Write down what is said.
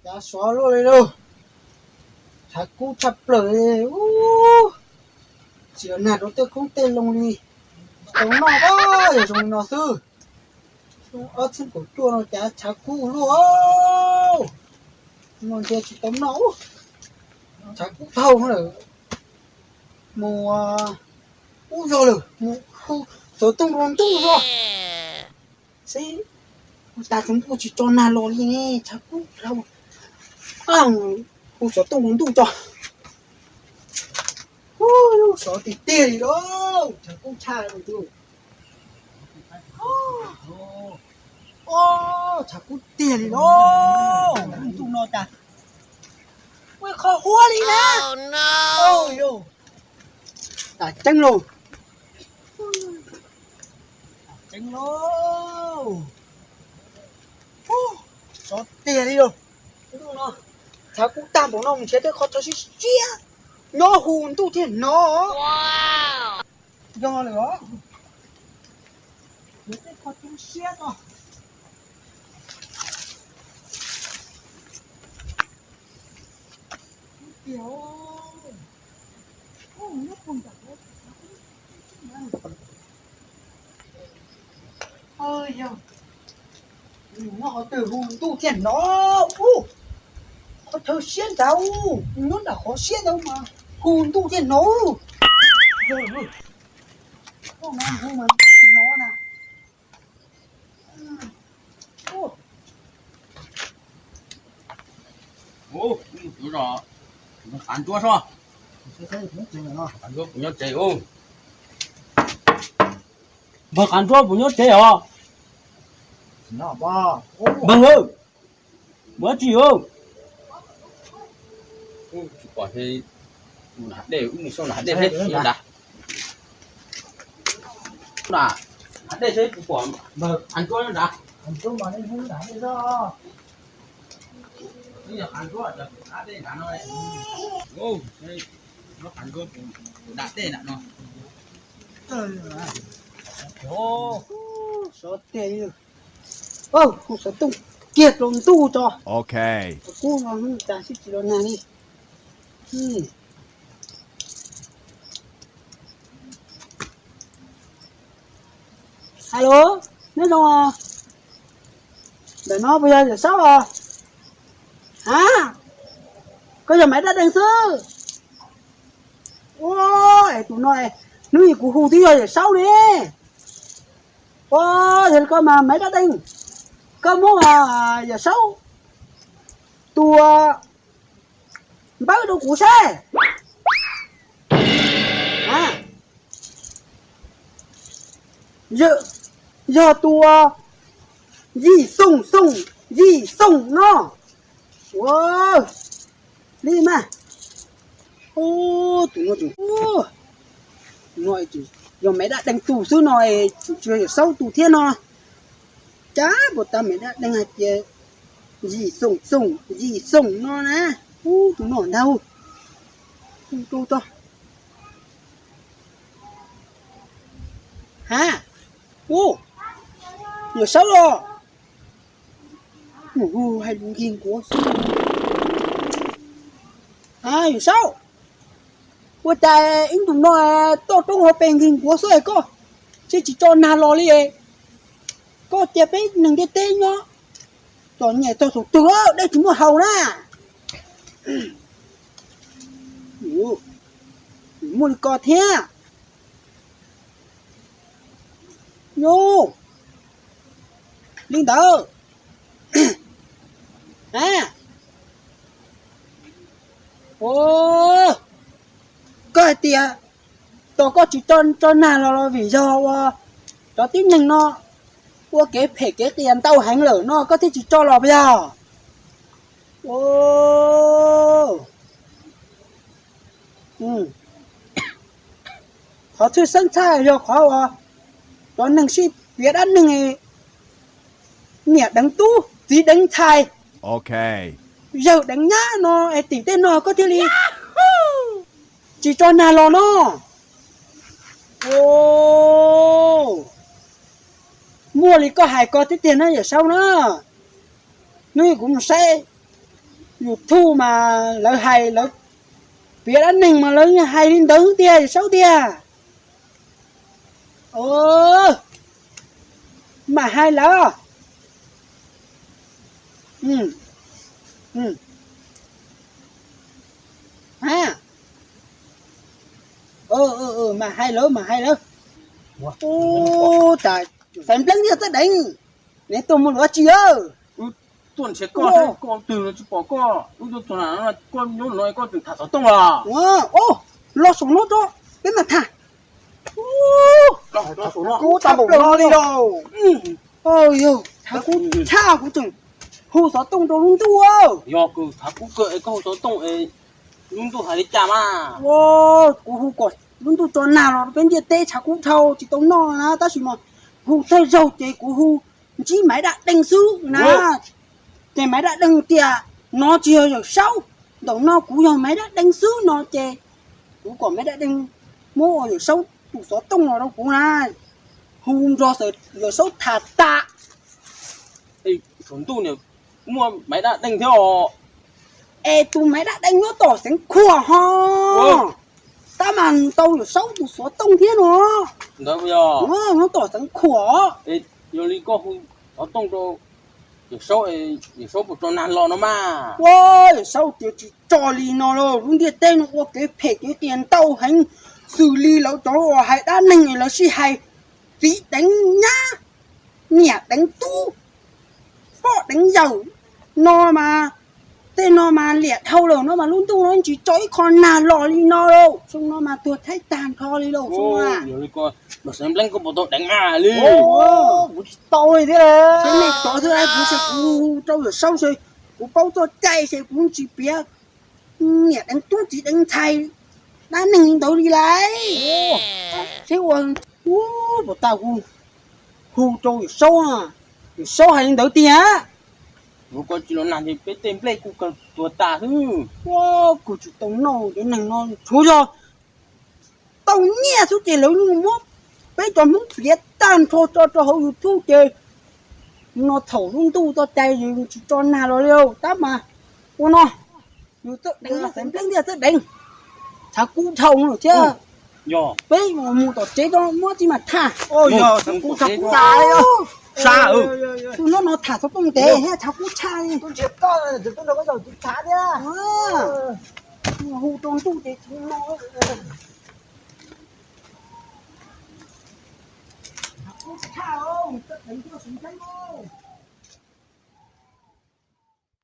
Cav sov luaj li lauj, tshav kub tshaj plaws li ub. Tsis nag rau tej qoob tej loo li, tsis tau noj os, yog zoo li no xwb. Ob txhiab kaum cuaj no cav tshav kub luaj, no ntshe tsis tau noj ub. Tshav kub dhau lawm, mus ub zog lawm, mus hu xov tooj rau ntuj zog. Seb, hu tas tsaus ntuj tsis tso nag los li ne, tshav kub dhau. Hu xov tooj rau ntuj tso. Ub, sov tiag tiag li lauj, tshav kub tshaj li lauj. Tshav kub tiag li lauj, ntuj no cas ua qhov huab li na. Tam ceeb lauj, tam ceeb lauj. Sov tiag li lauj. Ntuj no, tshav kub tag npaum no mus nrhiav tej qhov chaw siab siab nyob hu ntuj thiaj hnov. Yog lawm os, nrhiav tej qhov chaw siab no. Nyob qhov twg hu ntuj thiaj hnov ub. Qhov chaw siab ntawd ub, nyob nram qhov siab ntawd mas hu ntuj thiaj hnov. Hnov na. Ub, kuv zos, kuv qav ntsuab soj. Npawg qav ntsuab puas nyob tsev os? Npawg, mus dab tsi os? Tsis pom, mus nram dej, wb mus xauj nram dej seb nrad. Nram dej seb puas pom npawg qav ntsuab nyob nrad. Qav ntsuab, qav ntsuab, nram dej nram no. Sov tiag li. Hu xov tooj kiag rau ntuj tso. Kub no hnub tas sib tsis los nag li. Alo, neb zoo os? Ntawm no puas yog Yawm Saub os? A, koj yog Maiv Dab Deeg xwb. Ua, es tus no, hnub ib kuv hu twb yog Yawm Saub ne. Ua, yog li koj mas Maiv Dab Deeg, koj muab Yawm Saub tus npawb rau kuv seb. Yog tus Yim Xoom Xoom, Yim Xoom no. Ua li mas, tus no tseem, tus no yog Maiv Dab Deeg tus xwb no, tseem tsis yog Yawm Saub tus thiab no. Cas puas tas Maiv Dab Deeg hais tias Yim Xoom Xoom, Yim Xoom no na. Ub, tus no ntag. Hu rau tso. Ha, ub, Yawm Saub los. Hu hais lus nkig nkuav xwb. A, Yawm Saub, ua cas ib ntus no toj roob hauv pes nkig nkuav xwb es koj thiaj tsis tso nag los li? Koj cia peb neeg ntiaj teb nyob txom nyem txog thaum twg dej tsis muaj haus na. Muaj li ko thiab. Yus, li ntawd. A, koj hais tias tos koj tsis tso nag los los vim yog ua cov tib neeg no ua kev phem kev qias ntau heev lawm no koj thiaj tsis tso los puas yog? Qhov tshwj xeeb tshaj yog qhov uas cov neeg sib piav dab neeg, niam deev tub txiv deev ntxhais, yawg deev nyab no es tim tej no koj thiaj li tsis tso nag los no. Muaj li koj hais ko tiag tiag na Yawm Saub na. Hnub kuv mus saib YouTube mas lawv hais, lawv piav dab neeg mas lawv hais li ntawd tiag, Saub tiag. Mam hais lawv. Mam hais lawv, mam hais lawv. Ub, cas xaiv npleeb thiaj txawj deev, neb tuaj muaj dab tsi? Wb tuaj nrhiav koj, koj twg no tsis pom koj, wb tuaj txog na, koj nyob no koj tseem tham xov tooj los? Los saum no tso, peb mam tham. Kuv tham plaws no li lauj. Yog, thav kub tshaj, kuv tseem hu xov tooj rau lub ntuj. Yog kws thav kub kawg es koj hu xov tooj es lub ntuj hais li cas mas? Kuv hu kom lub ntuj tso nag los rau peb ntiaj teb, tshav kub dhau tsis tau noj na, tab sis mas hu thawj zaug ces kuv hu ntsib Maiv Daj Deej xwb na. Ces Maiv Daj Deej tias no tsis yog Yawm Saub, ntawm no kuv yog Maiv Daj Deej xwb no ces kuv kom Maiv Daj Deej muab Yawm Saub tus xov tooj los rau kuv na, hu nrog Yawm Saub tham tas. Saum ntuj muaj Maiv Daj Deej thiab os. Es tus Maiv Daj Deej nyob tom Xeev Khuam ho, tab mas tau Yawm Saub tus xov tooj thiab no. Ntawd yog nyob tom Xeev Khuam. Yog li koj hu xov tooj rau Yawm Saub, Yawm Saub puas tso nag los no mas? Ua, Yawm Saub tias tsis tso li no lauj, lub ntiaj teb no ua kev phem kev qias ntau heev, xws li lawv cov uas hais dab neeg es lawv sib hais txiv deev nyab, niam deev tub, poj deev yawm no mas, tej no mas liam dhau lawm no mas lub ntuj no tsis tso ib qho nag los li no lauj. Xyoo no mas tuag thaib tag nrho li lauj. Xyoo no, Npleeb, koj puas tau deev a li? Kuv tsis tau li thiab. Xyov nej cov thiab, kuv xav kuv hu rau Yawm Saub xwb, kuv paub txoj cai xwb, kuv tsis piav niam deev tub txiv deev ntxhais dab neeg li ntawd li lauj. Seb ua, puas tau hu, hu rau Yawm Saub, Yawm Saub hais li ntawd tiag. Yuav koj tsis los nag ces peb tej nplej kuj kawg tuag tas xwb. Kuv tsis tau noj cov neeg no, tshuav yog tau nyiaj xwb ces lawv yeej muab peb cov Hmoob piav tag nrho tso rau hauv YouTube ces no thaum lub ntuj txoj cai tsis tso nag los li. Tab mas ua no, yus txawj deev, xaiv Npleeb thiaj txawj deev, tshav kub dhau lawm thiab. Peb mus tom tsev tso muab tsis mas tham. Tus no no tham xov tooj ntev thiab tshav kub tshaj li. Hu rau ntuj ces tsis no. Tshav kub tshaj, txawj deev thiaj xaiv Npleeb lauj.